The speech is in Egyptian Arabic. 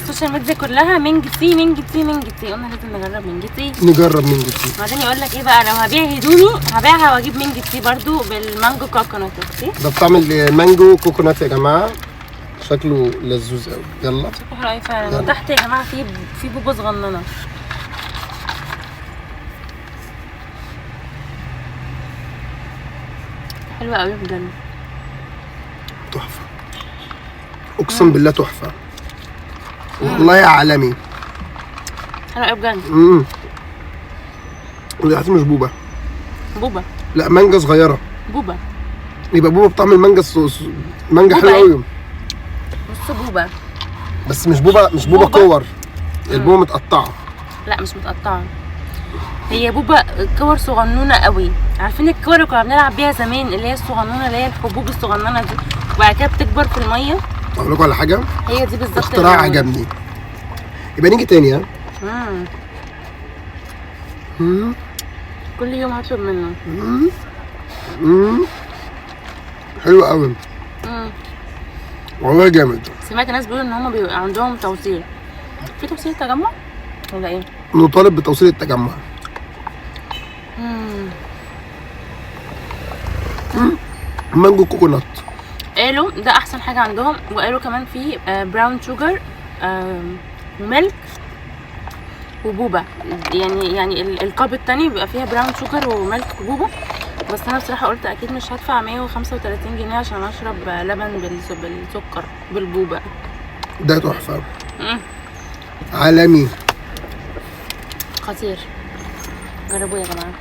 ال social media كلها Ming Tea Ming Tea Ming Tea، قلنا لازم نجرب Ming Tea. نجرب Ming Tea. بعدين يقول لك ايه بقى، لو هبيع هدومي هبيعها واجيب Ming Tea برضو بال mango coconut. okay ده بطعم ال mango coconut يا جماعة، شكله لذوذ قوي. يلا شكله حلو قوي فعلا. يلا. وتحت يا جماعة في بوبه صغننه. حلوة قوي بجد، تحفة، اقسم بالله تحفة والله يا عالمي، حلوة قوي بجد. ودي مش بوبه. بوبه؟ لا مانجا صغيرة. بوبه يبقى بوبه بطعم المانجا، مانجا حلوة قوي. بص بوبه، بس مش بوبه، مش بوبه كور، البوبه متقطعه. لا مش متقطعه، هي بوبه كور صغنونه قوي. عارفين الكور اللي كنا بنلعب بيها زمان، اللي هي الصغنونه، اللي هي الحبوب الصغننه دي، وبعد كده بتكبر في المية. اقول لكم على حاجة، هي دي بالظبط اختراع عجبني. يبقى نيجي تاني. ها كل يوم هطلب منه. حلو قوي والله، جامد. سمعت ناس بيقولوا ان هم بيبقى عندهم توصيل. في توصيل تجمع ولا ايه؟ نطالب بتوصيل التجمع. mango coconut قالوا ده احسن حاجة عندهم، وقالوا كمان في brown sugar و milk وبوبا. يعني ال cup التاني بيبقى فيها brown sugar و milk وبوبا. بس انا بصراحة قلت اكيد مش هدفع 135 جنيه عشان اشرب لبن بالسكر بالبوبا. ده تحفة عالمي، خطير. جربوه يا جماعة.